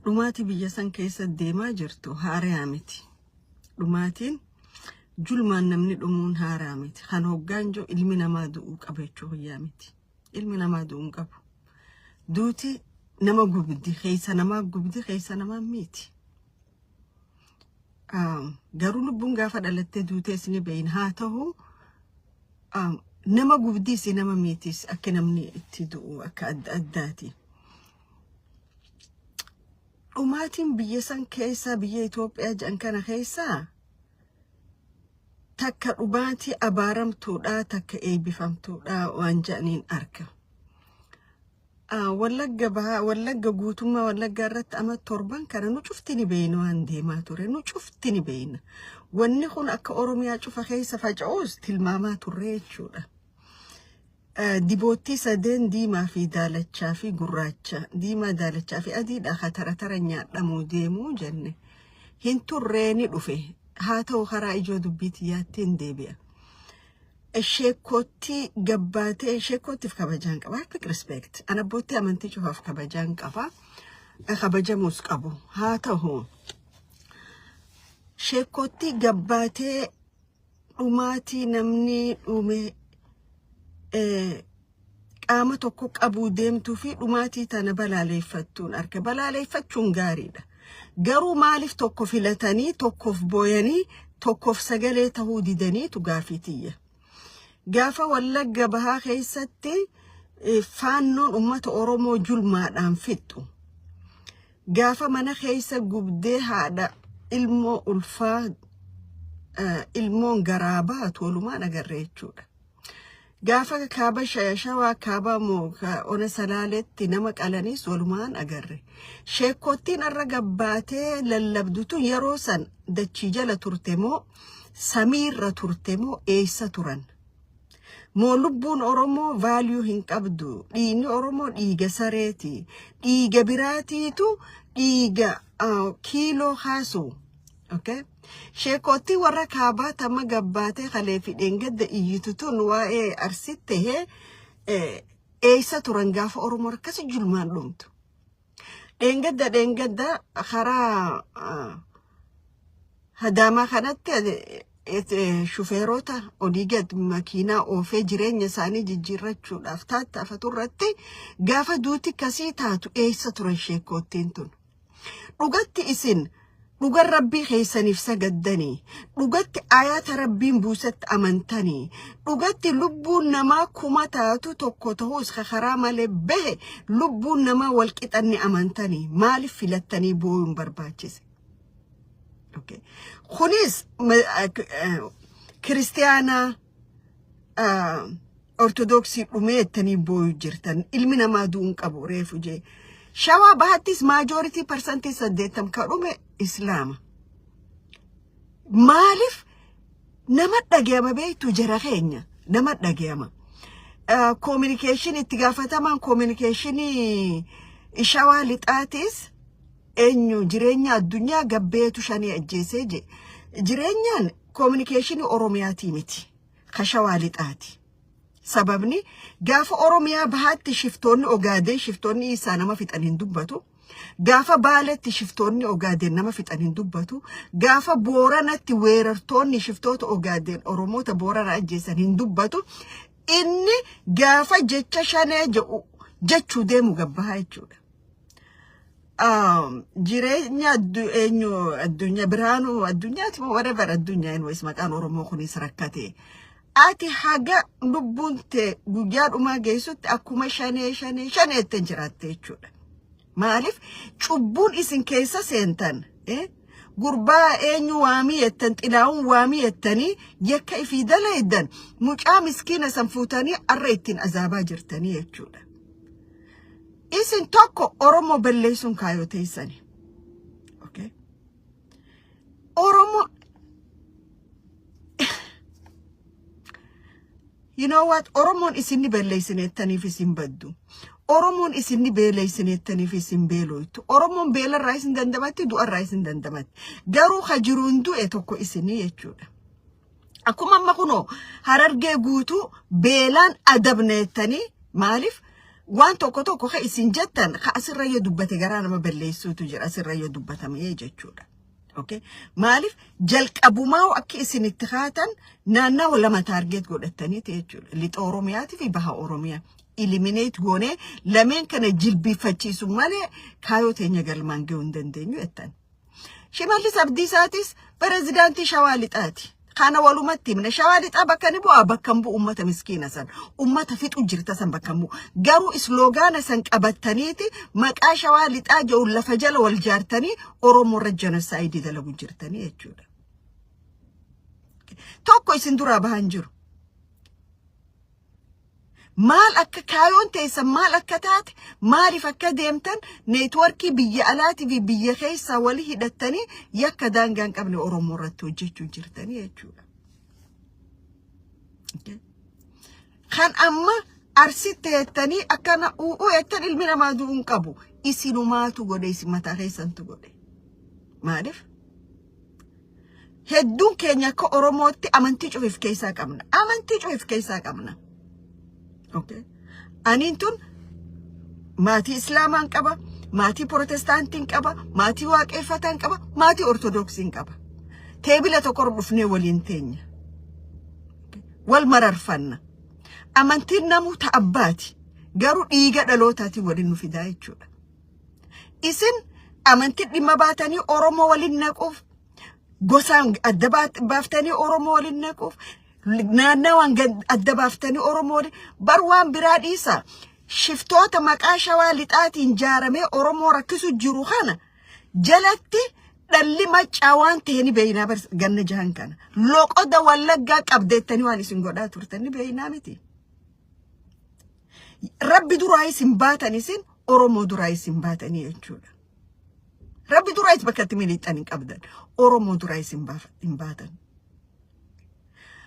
Dhumaatii biyya san keessa deemaa jirtu haaraa miti. Dhumaatiin julmaan namni dhumuun haaraa miti. Kan hoggaan jiru ilmi namaa du'uu qaba jechuu guyyaa miti. Ilmi namaa du'uu hin qabu. Duuti nama gubdi, keessa namaa gubdi, keessa namaa miti. Garuu lubbuun gaafa dhalattee duutees ni beeyin haa ta'u, nama gubdiis nama miitis, akka namni itti du'u akka adda addaati. Dhumaatiin biyya san keessa, biyya Itoophiyaa jedhan kana keessa, takka dhumaatii abaaramtuudha, takka eebbifamtuudha waan jedhaniin arga. Wallagga bahaa, Wallagga guutummaa Wallaggaa irratti ama 7 kana nu cufti ni beeyna, waan deemaa ture nu cufti ni beeyna. Wanni kun akka Oromiyaa cufa keessa faca'us tilmaamaa turre jechuudha. Diboottii sadeen, diimaa fi daalachaa fi gurraacha, diimaa, daalachaa fi adiidha, ka tara tara nyaadhamuu deemuu jenne. Hin turree, ni dhufe. Haa ta'u, karaa ijoo dubbii xiyyaatti hin deebi'a. Sheekootti gabbaatee, sheekootiif kabajaan qaba. I respect. An abbootii amantii cufaaf kabajaan qaba. Kabajamuus qabu. Haa ta'u, sheekootti gabbaatee dhumaatii namni dhume qaama tokko qabuu deemtuu fi dhumaatii tana balaaleeffattuun arga. Balaaleeffachuun gaariidha. Garuu maaliif tokko filatanii, tokkoof booyanii, tokkoof sagalee tahuu didaniitu gaafii tiyya. Gaafa Wallagga bahaa keessatti faannoon uummata Oromoo julmaadhaan fixxu. Gaafa mana keessa gubdee haadha ilmoo ulfaa, ilmoon garaa baatu walumaan agarre jechuudha. Gaafa kaaba Shawaa kaaba moo ona Salaaletti nama qalanis walumaan agarre. Sheekottiin irra gabbaatee lallabdutu yeroo san dachii jala turte moo, samiirra turte moo, eessa turan? Moo lubbuun Oromoo value hin qabdu? Dhiigni Oromoo dhiiga sareeti. Dhiiga biraatiitu dhiiga kiiloo kaasu. Okay? Sheekottii warra kaabaa tama gabbaatee kalee fi dheengadda iyyitu tun waa'ee Arsitti tahee eessa turan gaafa Oromoo akkasi julmaan dhumtu? Dheengadda dheengadda karaa Hadaamaa kanatti shufeerota olii gad makiinaa oofee jireenya isaanii jijjiirrachuudhaaf taattaafatu irratti gaafa duuti kasii taatu eessa turan sheekottiin tun? Dhugatti isin dhugan rabbii keessaniif sagaddanii, dhugatti ayata rabbiin buusatti amantanii, dhugatti lubbuun namaa 1000 taatu tokko ta'us karaa malee bahe lubbuun namaa wal qixanni amantanii, maaliif filattanii boo'uun barbaachise? Okay. Kunis kiristiyaanaa Ortodoksii dhumee jettanii boo'u jirtan, ilmi namaa du'uun qabu reefu jee. Shawaa bahattis majority 80% ka dhume Islaama. Maaliif nama dhagayama beektu, jara keenya, nama dhagayama. Communication itti gaafatamaan communicationii Shawaa lixaatis eenyu, Jireenya Addunyaa gabbeetu shanii ajjeesee je. Jireenyaan communicationii Oromiyaatii miti. Ka Shawaa lixaati. Sababni gaafa Oromiyaa bahaatti shiftoonni Ogaadeen, shiftoonni isaa nama fixan hin dubbatu. Gaafa Baaletti shiftoonni Ogaadeen nama fixan hin dubbatu. Gaafa Booranatti weerartoonni shiftoota Ogaadeen Oromoota Boorana ajjeesan hin dubbatu. Inni gaafa jecha shanee jedhu jechuu deemu gabbahaa jechuudha. Jireenya eenyu, Addunyaa, Biraanuu Addunyaati moo whatever Addunyaa, anyways maqaan Oromoo kunis rakkate. Ati haga lubbuun tee guyyaa dhumaa geessutti akkuma shanee shanee shaneetti jiraatte jechuudha. Maaliif cubbuun isin keessa seentan, gurbaa eenyu waamii jettan, Xilaa'uun waamii jettanii yakka ifii dalaydan, mucaa miskiina san fuutanii arra ittiin azaabaa jirtanii jechuudha. Isin tokko Oromoo balleessuun kaayoo teessani. Okay? Oromoo, you know what? Oromoon isinni balleessineettaniif isin baddu. Oromoon isinni beeleessineettaniif isin beeloytu. Oromoon beelarraa isin dandamatti, du'arraa isin dandamatti. Garuu ka jiruun du'e tokko isinii jechuudha. Akkuma amma kunoo Harargee guutuu beelaan adabneettanii, maaliif Waan tokko tokko ka isin jettan ka asirra yoo dubbate garaa nama balleessuutu jira, asirra yoo dubbatamee jechuudha. Okay? Maaliif jalqabumaa akka isin itti kaatan naannawa lama target godhattaniiti jechuudha. Lixa Oromiyaatii fi baha Oromiyaa. Eliminate goonee lameen kana jilbiiffachiisu malee kaayoo teenya galmaan gahuu hin dandeenyu jettan. Shimallis Abdiisaatis pirezidaantii Shawaa Lixaati. Kana walumatti himne, Shawaa Lixaa bakka ni bu'aa, bakka hin bu'u. Uummata miskiina san, uummata fixu jirta san bakka hin bu'u. Garuu slogan san qabattaniiti maqaa Shawaa Lixaa jedhu lafa jala wal jaartanii Oromoo irra genocide dalagu jirtanii jechuudha. Tokko isin duraa bahan jiru. Maal akka kaayoon teessan, maal akka taate, maaliif akka deemtan, network biyya alaatii fi biyya keessaa walii hidhattanii yakka daangaa hin qabne Oromoo irratti hojjechuu jirtanii jechuudha. Kan amma Arsitti jettanii akkana u'uu jettan, ilmi namaa du'uu hin qabu. Isinumaatu godhe, isin mataa keessantu godhe. Maaliif? Hedduun keenya akka Oromootti amantii cufiif keessaa qabna. Amantii cufiif keessaa qabna. Okay. Aniin tun maatii Islaamaan qaba, maatii Protestaantiin qaba, maatii Waaqeffataan qaba, maatii Ortodoksiin qaba. Table tokko dhufnee waliin teenya. Wal mararfanna. Amantiin namuu ta abbaati. Garuu dhiiga dhalootaatiin waliin nu fidaa jechuudha. Isin amantii dhimma baatanii Oromoo waliin naquuf, gosaan adda baaftanii Oromoo waliin naquuf, naannawaan adda baaftanii Oromoo waliin bar waan biraa dhiisa. Shiftoota maqaa Shawaa Lixaatiin jaaramee Oromoo rakkisu jiru kana jalatti dhalli Maccaa waan ta'e ni beeynaa bar. Ganna jahan kana. Loqoda Wallaggaa qabdeettanii waan isin godhaa turtan ni beeynaa miti. Rabbi duraa isin baatan, isin Oromoo duraa isin baatanii jechuudha. Rabbi duraa is bakka itti miliixan hin qabdan. Oromoo duraa isin hin baatan.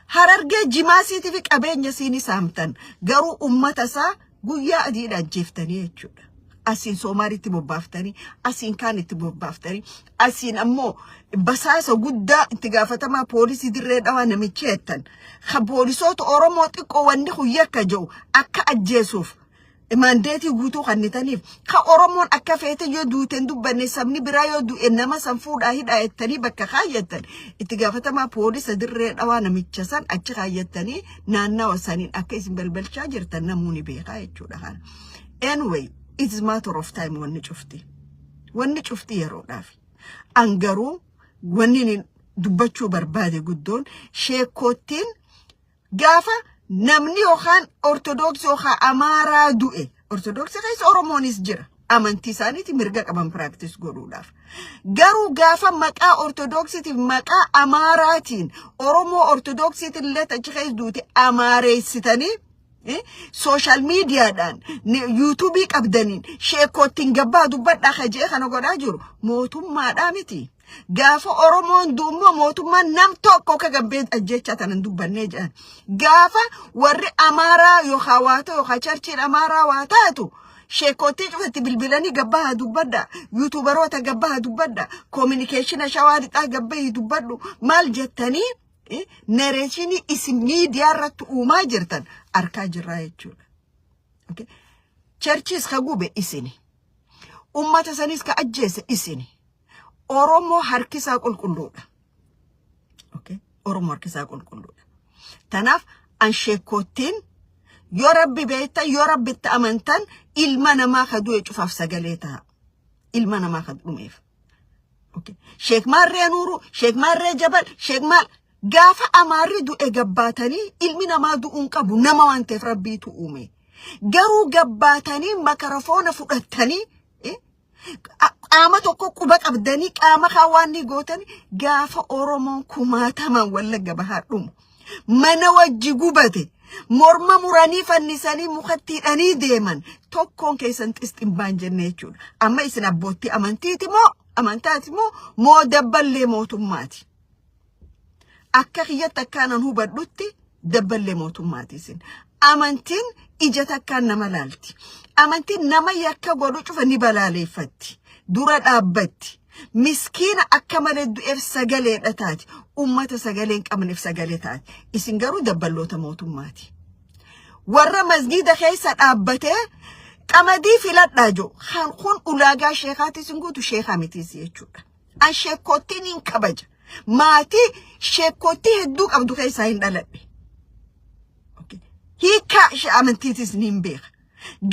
Harargee jimaasiitii fi qabeenya isiin saamtan, garuu ummata isaa guyyaa adiidha ajjeeftanii jechuudha. Asiin Soomaalitti bobbaaftanii, asiin kaan itti bobbaaftanii, asiin ammoo basaasa guddaa itti gaafatamaa poolisii Dirree Dhawaa namichi jettan. Ka poolisoota Oromoo xiqqoo wanni kun yakka jedhu akka ajjeesuuf mandate guutuu kennitaniif, ka Oromoon akka feete yoo duute hin dubbanne, sabni biraa yoo du'e nama san fuudhaa hidhaa jettanii bakka kaayyattan, itti gaafatamaa poolisa Dirree Dhawaa namicha san achi kaayyattanii naannawa saniin akka isin balbalchaa jirtan namuu ni beekaa jechuudha kana. Anyway, it is matter of time wanni cufti. Wanni cufti yeroodhaaf. An garuu wanni inni dubbachuu barbaade guddoon, sheekkoottiin gaafa namni yookaan Ortodoksii yookaan Amaaraa du'e, Ortodoksii keessa Oromoonis jira. Amantii isaaniiti, mirga qaban practice godhuudhaaf. Garuu gaafa maqaa Ortodoksiitiif maqaa Amaaraatiin Oromoo Ortodoksiitiin illee achi keessa duute amaareessitanii social mediadhaan YouTube qabdaniin sheekkoottiin gabbaa dubbadhaa kajee kana godhaa jiru mootummaadhaa miti. Gaafa Oromoon du'ummoo mootummaan nam tokko akka gabbee ajjechaa tanan dubbannee jedhan. Gaafa warri Amaaraa yookaan waa ta'u yookaan churchiin Amaaraa waa taatu, sheekootii cufatti bilbilanii gabbaa haa dubbadha. YouTuberoota gabbaa haa dubbadha. Communication Shawaa Lixaa gabbaa dubbadhu maal jettanii narration isin miidiyaa irratti uumaa jirtan arkaa jirraa jechuudha. Churchis ka gube isini. Ummata sanis ka ajjeese isini. Oromoo harkisaa qulqulluudha. Oromoo harkisaa qulqulluudha. Tanaaf an sheekkoottiin yoo Rabbi beektan, yoo Rabbitti amantan, ilma namaa ka du'e cufaaf sagalee ta'a. Ilma namaa ka dhumeef. Sheek Maarree Nuuruu, Sheek Maarree Jabal, Sheek Maal gaafa Amaarri du'e gabbaatanii, ilmi namaa du'uun qabu, nama waan ta'eef Rabbiitu uume. Garuu gabbaatanii makarafoona fudhattanii qaama tokko quba qabdanii qaama kaan waan ni gootan, gaafa Oromoon kumaatamaan Wallagga Bahaa dhumu, mana wajji gubate, morma muranii fannisanii mukatti hidhanii deeman, tokkoon keessan xisximbaan jenne jechuudha. Amma isin abbootii amantiiti moo amantaati moo dabballee mootummaati? Akka kiyyatti, akkaanan hubadhutti, dabballee mootummaati isin. Amantiin ija takkaan nama laalti. Amantiin nama yakka godhu cufa ni balaaleeffatti. Dura dhaabbatti. Miskiina akka malee du'eef sagaleedha taati. Ummata sagalee hin qabneef sagalee taati. Isin garuu dabballoota mootummaati. Warra masgiida keessa dhaabbatee Qamadii filadhaa jiru. Kun ulaagaa sheekaatis hin guutu, sheekaa mitiis jechuudha. An sheekkoottiin hin kabaja. Maatii sheekkoottii hedduu qabdu keessaa hin dhaladhe. Hiikaa amantiitis ni hin beeka.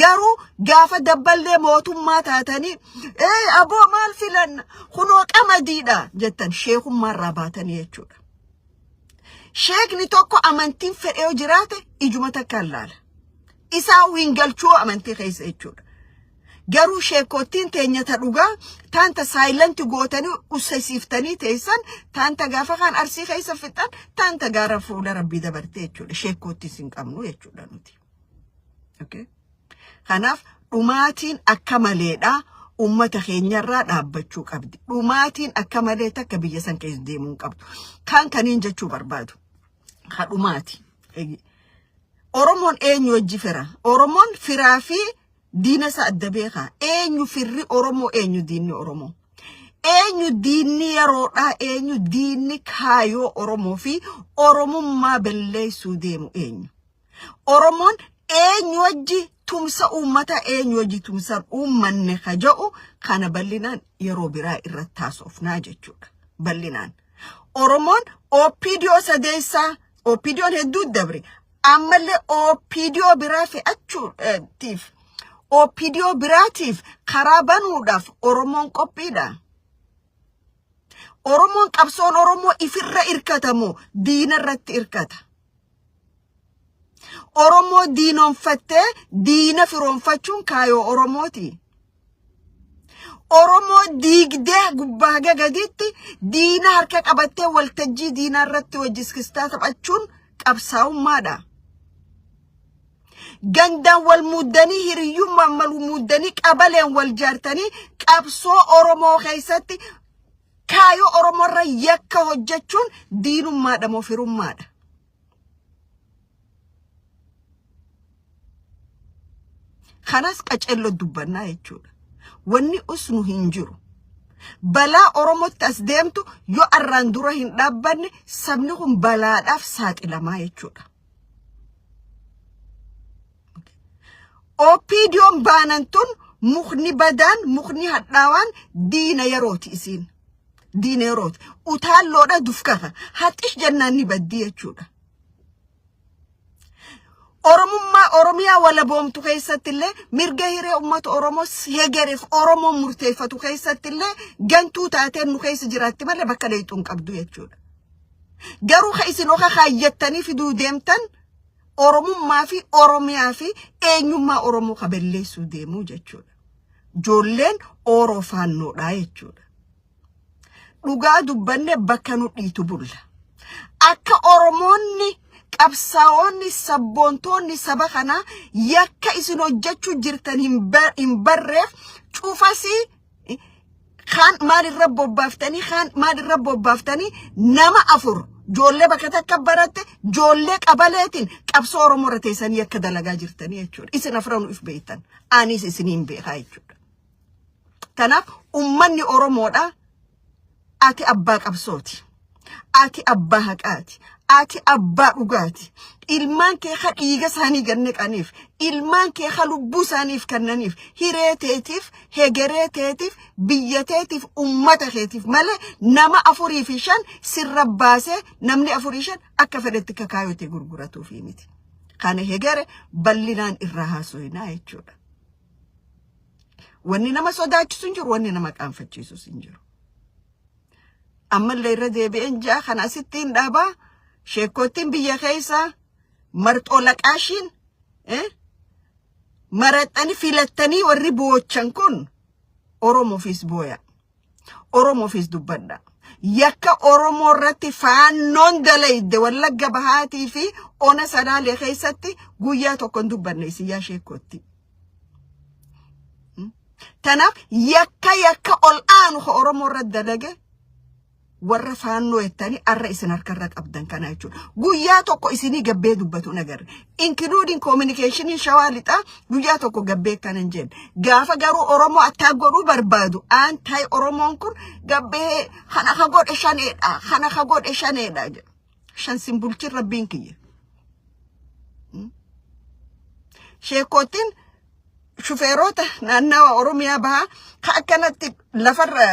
Garuu gaafa dabballee mootummaa taatanii, "Ee aboo, maal filanna? Kunoo qamadiidha," jettan, sheekummaarraa baatanii jechuudha. Sheekni tokko amantiin fedhee yoo jiraate ijuma takkaan laala. Isaa hin galchuu amantii keessa jechuudha. Garuu sheekottiin teenya ta dhugaa taanta silent gootanii ussasiiftanii teessan, taanta gaafa kaan Arsii keessa fixan, taanta gaara fuula Rabbii dabartee jechuudha. Sheekottis hin qabnu jechuudha nuti. Okay? Kanaaf dhumaatiin akka maleedha uummata keenyarraa dhaabbachuu qabdi. Dhumaatiin akka malee takka biyya san keessa deemuu hin qabdu. Kan kaniin jechuu barbaadu. Ha dhumaati. Oromoon eenyu wajji fira? Oromoon firaa fi diina isaa adda beekaa. Eenyu firri Oromoo? Eenyu diinni Oromoo? Eenyu diinni yeroodhaa? Eenyu diinni kaayoo Oromoo fi Oromummaa balleessuu deemu eenyu? Oromoon eenyu wajji tumsa uummata, eenyu wajji tumsa uummanne ka jedhu kana bal'inaan yeroo biraa irratti haasofnaa jechuudha. Bal'inaan. Oromoon OPDO sadeessaa, OPDOn hedduu dabre, ammallee OPDO biraa fe'achuutiif, OPDO biraatiif karaa banuudhaaf Oromoon qophiidha. Oromoon, qabsoon Oromoo ifirra irkatamoo diina irratti irkata? Oromoo diinoonfattee diina firoonfachuun kaayoo Oromooti. Oromoo diigdee gubbaa haga gaditti diina harka qabattee waltajjii diinaa irratti wajjiskistaa taphachuun qabsaa'ummaadha. Gandaan wal muuddanii, hiriyyummaan wal muuddanii, qabaleen wal jaartanii qabsoo Oromoo keessatti kaayoo Oromoo irra yakka hojjechuun diinummaadha moo firummaadha? Kanas qacello dubbannaa jechuudha. Wanni usnu hin jiru. Balaa Oromootti as deemtu yoo arraan dura hin dhaabbanne, sabni kun balaadhaaf saaxilamaa jechuudha. OPDOn baanan tun mukni badaan, mukni hadhaawaan diina yerooti isiin. Diina yerooti. Utaalloodha dufkaka. Haxish jennaan ni baddii jechuudha. Oromummaa Oromiyaa walaboomtu keessatti illee, mirga hiree uummata Oromoo hegereef Oromoon murteeffatu keessatti illee gantuu taateen nu keessa jiraatti malee bakka dheeyxuu hin qabdu jechuudha. Garuu ka isin oka kaayyattanii fiduu deemtan Oromummaa fi Oromiyaa fi eenyummaa Oromoo ka balleessuu deemuu jechuudha. Ijoolleen Ooroo faannoodhaa jechuudha. Dhugaa dubbanne bakka nu dhiitu bulla. Akka Oromoonni, qabsaa'onni, sabboontoonni saba kanaa yakka isin hojjechuu jirtan hin barreef cufasii kaan maalirra bobbaaftanii, kaan maalirra bobbaaftanii, nama afur ijoollee bakka takka baratte, ijoollee qabaleetiin qabsoo Oromoo irra teessanii akka dalagaa jirtanii jechuudha. Isin afranuu if beektan. Anis isiniin beekaa jechuudha. Kanaaf ummanni Oromoodha. Ati abbaa qabsooti. Ati abbaa haqaati. Ati abbaa dhugaati. Ilmaan kee ka dhiiga isaanii ganneqaniif, ilmaan kee ka lubbuu isaaniif kennaniif, hiree teetiif, hegeree teetiif, biyya teetiif, ummata keetiif malee nama afurii fi shan sirra baasee namni afurii shan akka fedhetti kakaayotee gurguratuufi miti. Kana hegere bal'inaan irraa haasofnaa jechuudha. Wanni nama sodaachisu hin jiru, wanni nama qaanfachiisus hin jiru. Ammallee irra deebi'een ja'a, kana asitti hin dhaabaa. Sheekkoottiin biyya keessa marxoo laqaashiin maraxanii filattanii warri boochan kun Oromoofis booya. Oromoofis dubbadha. Yakka Oromoo irratti faannoon dalayde Wallagga Bahaatii fi ona Salaalee keessatti guyyaa tokko hin dubbanne isin yaa sheekkootti. Tanaaf yakka ol aanu ka Oromoo irratti dalage warra faannoo jettanii arra isin harkarra qabdan kana jechuudha. Guyyaa tokko isinii gabbee dubbatu nagarre. Including communication Shawaa Lixaa guyyaa tokko gabbee akkana hin jenne. Gaafa garuu Oromoo attaa godhuu barbaadu aantaay Oromoon kun gabbee kana ka godhe shaneedha, kana ka godhe shaneedha jedha. Shan sin bulchin Rabbiin kiyya. Sheekootiin Shufeerota naannawa Oromiyaa bahaa ka akkanatti lafarra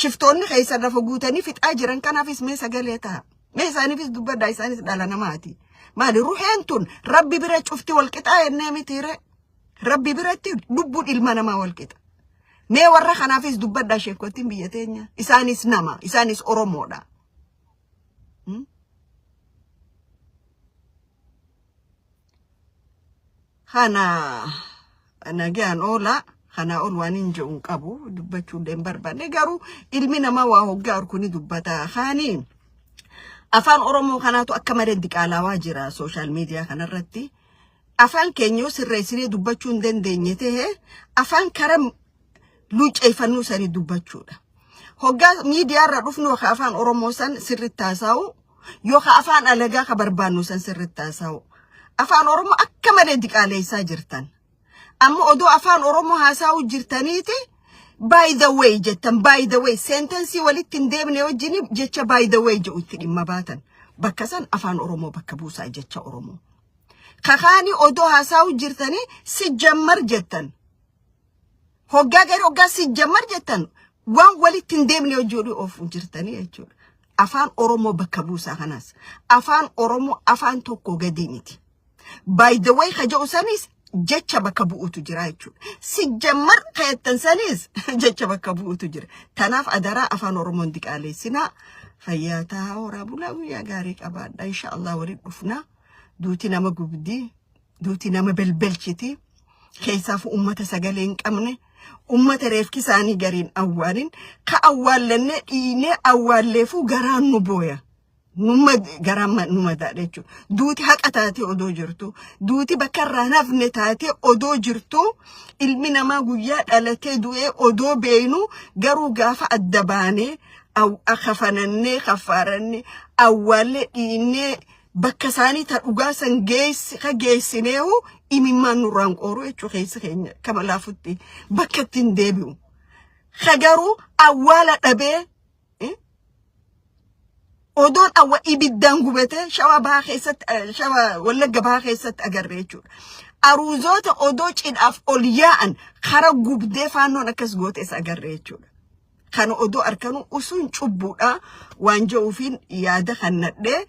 shiftoonni keessa lafa guutanii fixaa jiran kanaafis mee sagalee ta'a. Mee isaaniifis dubbadhaa, isaanis dhala namaati. Maali ruheen tun rabbi bira cufti wal qixaa jennee mitiire? Rabbi biratti lubbuun ilma namaa wal qixa. Mee warra kanaafis dubbadhaa, sheekottiin biyya teenya. Isaanis nama, isaanis Oromoodha. Kana nagaan oola. Kanaa ol waan hin jedhu hin qabu, dubbachuu illee hin barbaanne, garuu ilmi namaa waa hoggaa arku ni dubbata. Kaanii afaan Oromoo kanaatu akka malee diqaalaawaa jira social media kanarratti. Afaan keenya yoo sirreessinee dubbachuu hin dandeenye ta'e, afaan kara luucceeffannuu sanii dubbachuudha. Hoggaa miidiyaarra dhufnu yookaan afaan Oromoo san sirriitti haasa'u yookaan afaan alagaa ka barbaannu san sirriitti haasa'u. Afaan Oromoo akka malee diqaaleessaa jirtan. Amma odoo afaan Oromoo haasa'uu jirtaniiti "by the way" jettan. By the way, sentence walitti hin deemne wajjin jecha "by the way" jedhu itti dhimma baatan. Bakka san afaan Oromoo bakka buusaa, jecha Oromoo. Kakaanii odoo haasa'uu jirtanii "si jammar" jettan. Hoggaa gari hoggaa "si jammar" jettan, waan walitti hin deemne hojii of jirtanii jechuudha. Afaan Oromoo bakka buusaa kanaas. Afaan Oromoo afaan tokko gadi miti. "By the way" ka jedhu sanis jecha bakka bu'utu jira jechuudha. "Si jammar" ka jettan sanis jecha bakka bu'utu jira. Tanaaf adaraa afaan Oromoon diqaaleessinaa. Fayyaa tahaa, horaa bulaa, guyyaa gaarii qabaadha. Insha Allah walitti dhufna. Duuti nama gubdii. Duuti nama belbelchiti. Keessaafuu ummata sagalee hin qabne. Ummata reefki isaanii gariin awwaalin. Ka awwaallannee dhiinee awwaalleefuu garaan nu booya. Numa garaan nu madaadha jechuudha. Duuti haqa taatee odoo jirtu, duuti bakka irraa hafne taatee odoo jirtu, ilmi namaa guyyaa dhalatee du'ee odoo beeynu, garuu gaafa adda baanee kafanannee kafaarannee awwaallee dhiinnee bakka isaanii ta dhugaa san geessi ka geessineehu imimmaan nurraan qooru jechuu, keessa keenya kama laafutti bakka ittiin deebi'u. Ka garuu awwaala dhabee odoon awwa ibiddaan gubate Shawaa bahaa keessatti, Shawa Wallagga bahaa keessatti agarre jechuudha. Aruuzoota odoo cidhaaf ol yaa'an kara gubdee faannoon akkas gootes agarre jechuudha. Kana odoo arkanuu usuun cubbuudha waan jedhuufiin yaada kan nadhee.